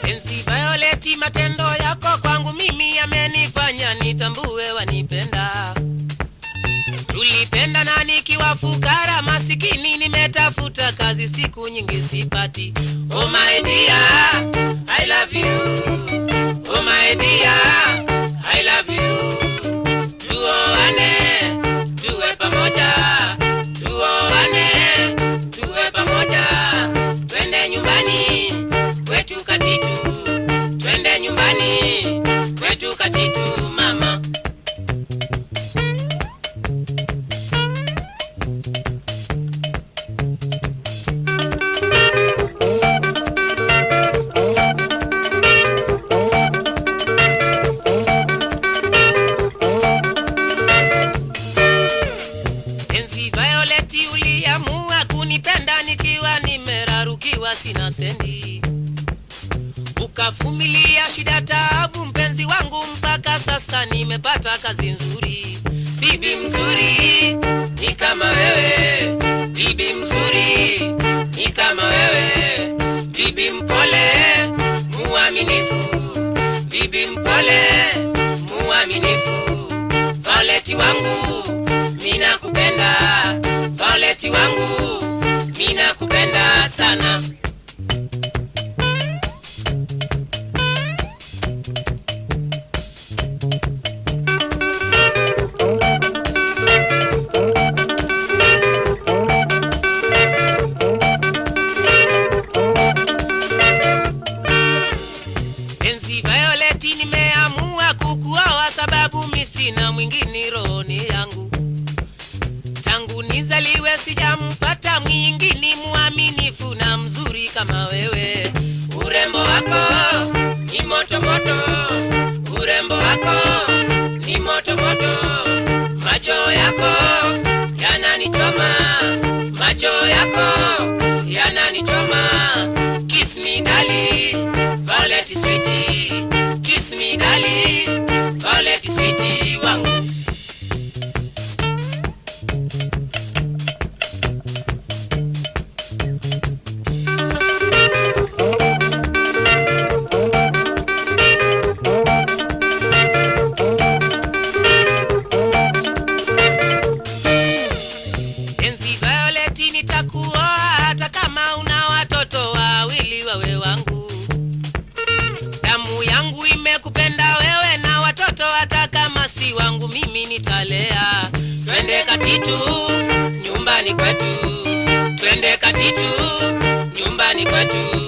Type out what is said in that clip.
Penzi Violeti, matendo yako kwangu mimi yamenifanya nitambue wanipenda. Tulipenda na nikiwa fukara masikini, nimetafuta kazi siku nyingi sipati. Oh my dear, I love you. Oh my dear, I love you. Tuoane, tuwe pamoja. Tuoane, tuwe pamoja. Twende nyumbani kwetu Katitu. Twende nyumbani kwetu Katitu mama. Penzi Violeti, uliamua kunipenda nikiwa nimerarukiwa sina sendi. Ukavumilia shida taabu mpenzi wangu, mpaka sasa nimepata kazi nzuri. Bibi mzuri ni kama wewe, bibi mzuri ni kama wewe, bibi mpole muaminifu, bibi mpole muaminifu. Violeti wangu mina kupenda, Violeti wangu mina kupenda sana. Penzi Violeti, nimeamua kukuoa sababu mi sina mwingine rohoni yangu. Tangu nizaliwe sijampata mwingine muaminifu na mzuri kama wewe. Urembo wako ni moto moto, urembo wako ni moto moto. Macho yako yananichoma, macho yako yananichoma. Kiss me darling, Violet sweetie, kiss me darling, Violet sweetie wangu. Penzi Violeti, nitakuoa hata kama una watoto wawili wawe wangu. Damu yangu imekupenda wewe na watoto hata kama si wangu mimi nitalea. Twende Katitu nyumbani kwetu, twende Katitu nyumbani kwetu.